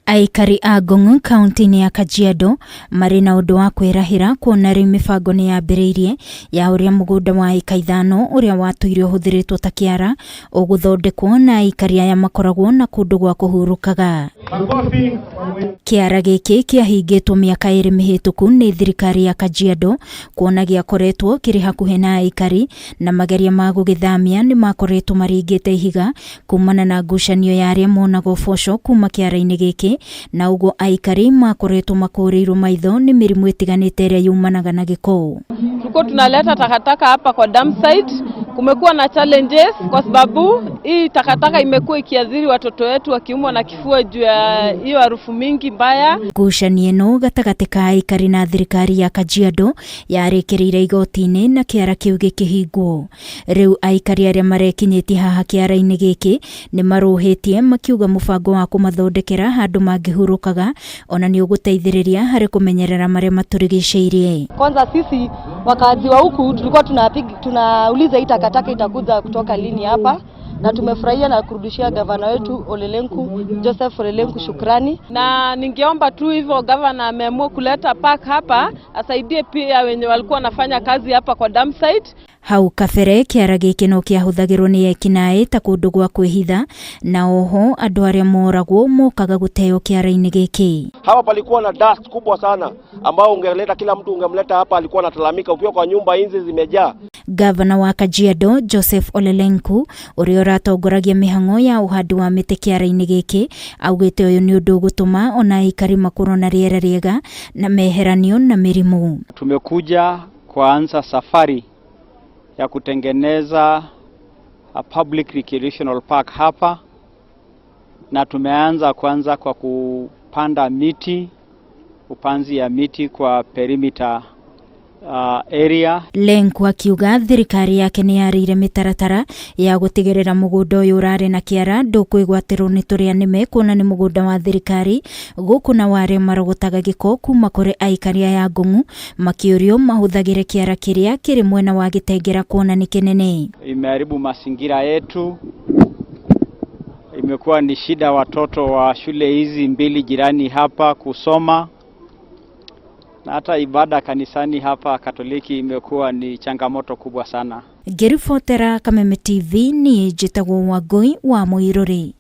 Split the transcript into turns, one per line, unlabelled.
Aikari a Ngong' kaunti-inĩ ya Kajiado marĩ na ũndũ wa kwĩrahĩra kuona rĩu mĩbango nĩ yambĩrĩirie ya ũrĩa mũgũnda wa ĩka 5 ũrĩa watũire ũhũthĩrĩtwo ta kĩara ũgũthondekwo na aikari aya makoragwo na kũndũ gwa kũhurũkaga. Kĩara gĩkĩ kĩahingĩtwo mĩaka 2 mĩhĩtũku nĩ thirikari ya Kajiado kuona gĩakoretwo kĩrĩ hakuhĩ na aikari na mageria ma gũgĩthamia nĩ makoretwo maringĩte ihiga kumana na ngucanio ya arĩa monaga ũboco kuma kĩara-inĩ gĩkĩ na ũguo aikari makoretwo makũrĩirwo maitho nĩ mĩrimũ ĩtiganĩte ĩrĩa yumanaga na gĩko.
Tulikuwa tunaleta takataka hapa kwa dump site. Kumekuwa na challenges kwa sababu hii takataka imekuwa ikiathiri watoto wetu wakiumwa na kifua juu ya hiyo harufu mingi mbaya.
Ngucanio ĩno gatagatĩ ka aikari na thirikari ya Kajiado yarĩkĩrĩire igoti-inĩ na kĩara kĩu gĩkĩhingwo. Rĩu aikari arĩa marekinyĩtie haha kĩara-inĩ gĩkĩ nĩ marũhĩtie makiuga mũbango wa kũmathondekera handũ mangĩhurũkaga ona nĩ ũgũteithĩrĩria harĩ kũmenyerera marĩa matũrigicĩirie.
Kwanza sisi wakazi wa huku tulikuwa tunauliza hii takataka itakuja kutoka lini hapa, na tumefurahia na kurudishia gavana wetu Ole Lenku, Joseph Ole Lenku shukrani.
Na ningeomba tu hivyo gavana ameamua kuleta park hapa asaidie pia wenye walikuwa wanafanya kazi hapa kwa dump site.
Hau kabere kĩara gĩkĩ no kĩahũthagĩrwo nĩ ekinaĩ ta kũndũ gwa kwĩhitha na oho andũ arĩa moragwo mokaga gũteo kĩara-inĩ gĩkĩ.
Hapa palikuwa na dust kubwa sana ambao ungeleta kila mtu ungemleta hapa alikuwa analalamika, ukiwa kwa nyumba inzi zimejaa.
Gavana wa Kajiado Joseph Ole Lenku ũrĩa ũratongoragia mĩhang'o ya ũhandi wa mĩtĩ kĩara-inĩ gĩkĩ augĩte ũyũ nĩ ũndũ ũgũtũma ona aikari makorwo na rĩera rĩega na meheranio na mĩrimũ.
Tumekuja kuanza safari ya kutengeneza a public recreational park hapa, na tumeanza kwanza kwa kupanda miti, upanzi ya miti kwa perimeter area.
Lenku akiuga thirikari yake nĩ yarĩire mĩtaratara ya gũtigĩrĩra mũgũnda ũyũ ũrarĩ na kĩara ndũkwĩgwatĩrwo nĩ tũrĩa nĩme kuona nĩ mũgũnda wa thirikari gũkũ na warĩa marogotaga gĩko kuma kũrĩ aikari aya Ngong'u makĩũrio mahũthagĩre kĩara kĩrĩa kĩrĩ mwena wa Gĩtengera kuona nĩ kĩnene.
Imeharibu mazingira yetu, imekuwa ni shida watoto wa shule hizi mbili jirani hapa kusoma, na hata ibada kanisani hapa Katoliki imekuwa ni changamoto kubwa sana.
Ngĩribotera Kameme TV niĩ njĩtagwo Wangũi wa Mũirũrĩ.